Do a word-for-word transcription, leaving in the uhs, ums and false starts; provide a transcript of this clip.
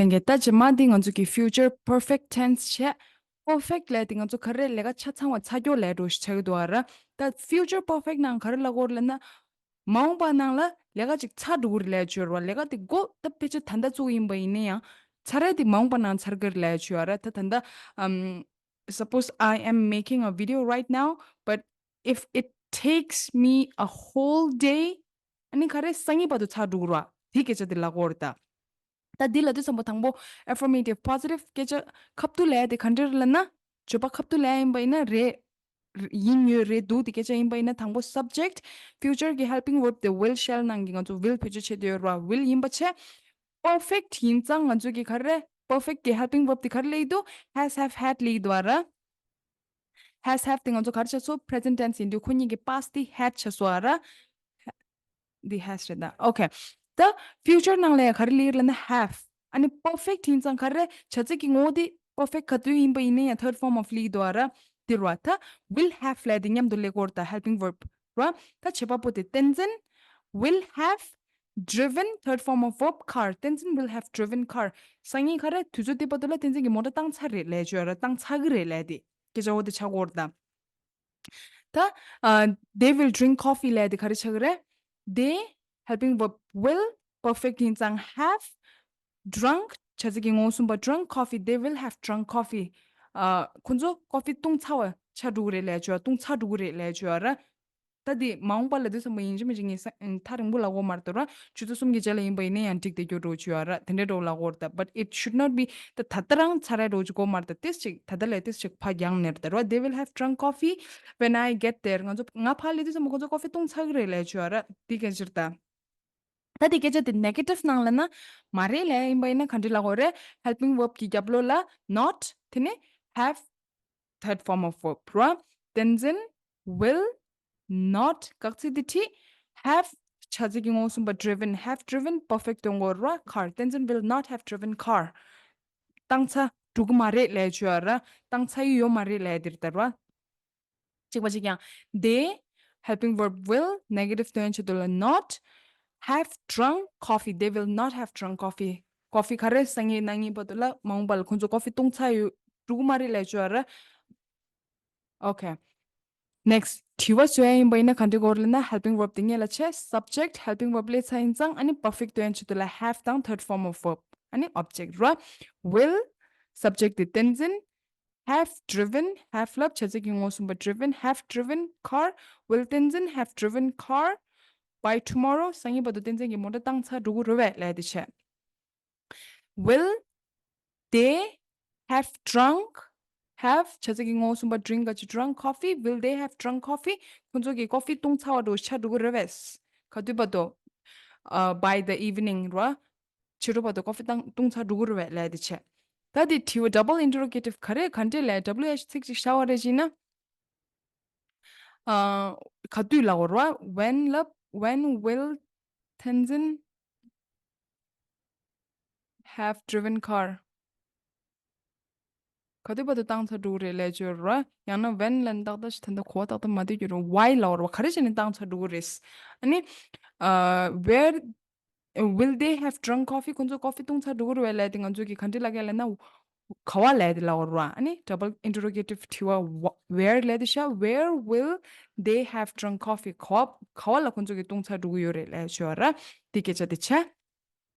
ལྷན་རྒྱས། ད་རྗེས་མ་འདི་ང་ཚོ་གི་future perfect tense བྱས། perfect ལབ་དེ་ང་ཚོ་ག་རེ་ལས་ཀ་ཆ་ཚང་བ་ཚར་ཀྱོག་ལབ་འགྲོ་ཞིག་ཆགས་ཀྱི་འདུག་ཨ་ར། ད་future perfect ནང་ག་རེ་ལབ་དགོས་རེད་ལབ་ན། མ་འོངས་པ་ནང་ལ་ལས་ཀ་ཅིག་ཚར་འགྲོ་གི་རེད་ལབ་བྱས་ར། ལས་ཀ་དེ་འགོ་ད་ཕལ་ཆེར་ད་ལྟ་བཙུགས་ཡིན་པ་ཡིན་ན་ཡང་ཚར་རེ་དེ་མ་འོངས་པ་ནང་ཚར་གི་རེད་ལབ་བྱས་ར། ད་ད་ལྟ་ཨམ། Suppose I am making a video right now, but if it takes me a whole day, ཨ་ནི་ག་རེ་སང་ཉིན་བར་དུ་ཚར་འགྲོ་གི་ར། དེ་སྐད་ཆ་དེ་ལབ་དགོས་རེད་ད། ད་འདི་ལབ་དུས་ཙམ་པ་དང་པོ་affirmative positive སྐད་ཆ་ཁ་ཐུག་ལབ་ཡ་དེ་ག་འདྲ་རེད་ལབ་ན། བརྗོད་པ་ཁ་ཐུག་ལབ་ཡ་ཡིན་པ་ཡིན་ན་རེད། ཡིན་ཡོད་རེད་འདུག་དེ་སྐད་ཆ་ཡིན་པ་ཡིན་ན་དང་པོ་subject, future གི་helping verb དེ་will shall ནང་གི་ང་ཚོ་will བེད་སྤྱོད་བྱེད་དུ་ཡོད་ར། will ཡིན་པ་བྱས། perfect ཡིན་ཙང་ང་ཚོ་གི་ག་རེ་perfect གི་helping verb དེ་ག་རེ་ལབ་ཀྱི་འདུག has, have, had ལབ་ཀྱི་འདུག་ཨ་ར། has, have དེ་ང་ཚོ་ག་རེ་བྱས་སོང་། present tense ཡིན་དུས་ཁོ་གཉིས་ཀྱི་past དེ་had བྱས་སོང་ཨ་ར། འདི་has རེད་ད། okay. ད་future ནང་ལ་ཡང་ག་རེ་ལབ་ཀྱི་ལབ་ན་have། ཨ་ནི་perfect ཡིན་ཙང་ག་རེ་བྱ་ཚིག་གི་ངོ་བོ་དེ་perfect ག་དུས་ཡིན་པ་ཡིན་ན་ཡང་third form of ལབ་ཀྱི་འདུག་ཨ་ར། དེ་རེད་བ། ད་will have ལབ་དེ་མཉམ་དུ་ལབ་དགོས་རེད་ད། helping verb རེད་བ། ད་བྱེད་པ་པོ་དེ་བསྟན་འཛིན། will have driven, third form of verb, car. བསྟན་འཛིན་will have driven car. སང་ཉིན་ག་རེ་དུས་ཚོད་དེ་བར་དུ་ལ་བསྟན་འཛིན་གྱིས་མོ་ཊ་བཏང་ཚར་རེད་ལབ་བྱས་ར། བཏང་ཚར་གི་རེད་ལབ་དེ་སྐད་ཆ་འོ་དེ་ཆགས་ཀྱི་ཡོད་རེད་ད། ད་ཨ། they will drink coffee ལབ་དེ་ག་རེ་ཆགས་ཀྱི་རེད། they helping verb will perfect ཡིན་ཙང་have drunk བྱ་ཚིག་གི་ངོ་བོ་གསུམ་པ་drunk coffee, they will have drunk coffee. ཨ། ཁོ་ཚོ་ཀོ་ཧྥི་བཏུང་ཚར་བ་ཆགས་འགྲོ་གི་རེད་ལབ་བྱས་ར། བཏུང་ཚར་འགྲོ་གི་རེད་ལབ་བྱས་ར། ད་འདི་མ་འོངས་པ་ལབ་དུས་ཙམ་པ་ཡིན་གཅིག་མིན་གཅིག་ངས་ས་ཨ། ཐག་རིང་པོ་ལབ་དགོས་མ་རེད་ད་ར། ཆུ་ཚོད་གསུམ་གྱི་རྗེས་ལ་ཡིན་པ་ཡིན་ན་ཡང་འགྲིག་བསྡད་རྒྱུ་འགྲོ་བྱས་ར། དེ་འདྲའི་འགྲོ་ལབ་དགོས་རེད་ད། but it should not be ད་ད་ལྟ་རང་ཚར་རེ་འགྲོ་བྱེད་དགོས་མ་རེད་ད། ཏིས་ཅིག་ད་ལྟ་ལས་ཏིས་ཅིག་ཕར་འགྱངས་ནས་རེད་ད་ར། they will have drunk coffee when I get there. ང་ཚོ་ང་ཕར་སླེབས་དུས་ཙམ་པ་ཁོ་ཚོ་ཀོ་ཧྥི་བཏུང་ཚར་གི་རེད་ལབ་བྱས་ར། འདི་སྐད་ཆ་རེད་ད། ད་འདི་སྐད་ཆ་དེ་negative ནང་ལབ་ན་མ་རེད་ལབ་ཡིན་པ་ཡིན་ན་ག་འདྲ་ལབ་དགོས་རེད། helping verb གི་རྒྱབ་ལོགས་ལ་not དེ་ནས་have third form of verb ར། བསྟན་འཛིན་will not དགག་ཚིག་འདི་ཁྲིད། have བྱ་ཚིག་གི་ངོ་བོ་གསུམ་པ་driven, have driven perfect འདོན་དགོས་ར། car བསྟན་འཛིན་will not have driven car. བཏང་ཚར་འགྲོ་གི་མ་རེད་ལབ་བྱས་ར། བཏང་ཚར་ཡི་ཡོད་མ་རེད་ལབ་འདིར་ལྟར་བ། གཅིག་པ་གཅིག་རྐྱང་། they helping verb will negative འདོན་ཆེད་དུ་ལ་not have drunk coffee, they will not have drunk coffee. ཀོ་ཧྥི་ག་རེ་སང་ཉིན་གནངས་ཉིན་བར་དུ་ལ་མ་འོངས་པ་ལ་ཁོང་ཚོ་ཀོ་ཧྥི་བཏུང་ཚར་ཡོད་འགྲོ་གི་མ་རེད་ལབ་བྱས་ར། okay. next དྲི་བ་བཟོ་ཡ་ཡིན་པ་ཡིན་ན་ག་འདྲ་དགོས་རེད་ལབ་ན། helping verb དེ་སྔོན་ལ་བྱས། subject helping verb སླེབས་ཚར་ཡིན་ཙང་ཨ་ནི་perfect འདོན་ཆེད་དུ་ལ་have དང་third form of verb ཨ་ནི་object ར། will subject དེ་བསྟན་འཛིན། have driven, have ལབ་བྱ་ཚིག་གི་ངོ་བོ་གསུམ་པ་driven, have driven car. will བསྟན་འཛིན་have driven car by tomorrow. སང་ཉིན་བར་དུ་བསྟན་འཛིན་གྱིས་མོ་ཊ་བཏང་ཚར་འགྲོ་གི་རེད་པས་ལབ་དེ་བྱས། will they have drunk, have བྱ་ཚིག་གི་ངོ་བོ་གསུམ་པ་drink ག་ཅི་drunk coffee. will they have drunk coffee? ཁོང་ཚོ་གིས་ཀོ་ཧྥི་བཏུང་ཚར་བ་འགྲོ་ཆགས་འགྲོ་གི་རེད་པས། ག་དུས་བར་དུ། ཨ། by the evening ར། ཕྱི་དྲོ་བར་དུ་ཀོ་ཧྥི་བཏང་བཏུང་ཚར་འགྲོ་གི་རེད་པས་ལབ་དེ་བྱས། ད་དེ་དྲི་བ་double interrogative ག་རེ་ག་འདྲས་ལབ། W H ཚིག་ཅིག་བཞག་པ་རེད་ཅེ་ན། ཨ། ག་དུས་ལབ་དགོས་རེད་པ། when ལབ། when will Tenzin have driven car? ག་དུས་བར་དུ་བཏང་ཚར་འགྲོ་གི་རེད་ལབ་བྱས་ར། ཡང་ན་when ལབ་ན་ཏག་ཏག་ཞིག་ད་ལྟ་གོ་བ་ཏག་ཏག་མ་བསྡད་རྒྱུ་རེད། why ལབ་དགོས་རེད་པ། ག་རེ་བྱས་ནས་བཏང་ཚར་འགྲོ་གི་རེད། ཨ་ནི། ཨ། where will they have drunk coffee? ཁོང་ཚོ་ཀོ་ཧྥི་བཏུང་ཚར་འགྲོ་གི་རེད་པས་ལབ་དེ་ང་ཚོ་གིས་ག་འདྲས་ལབ་ཀྱི་ལབ་ན། ག་པར་ལབ་དེ་ལབ་དགོས་རེད་པ། ཨ་ནི་double interrogative དྲི་བ་where ལབ་དེ་བྱས། where will they have drunk coffee? ག་པར་ག་པར་ལ་ཁོང་ཚོ་གིས་བཏུང་ཚར་འགྲོ་གི་ཡོད་རེད་ལབ་བྱས་ར། དེ་སྐད་ཆ་དེ་བྱས།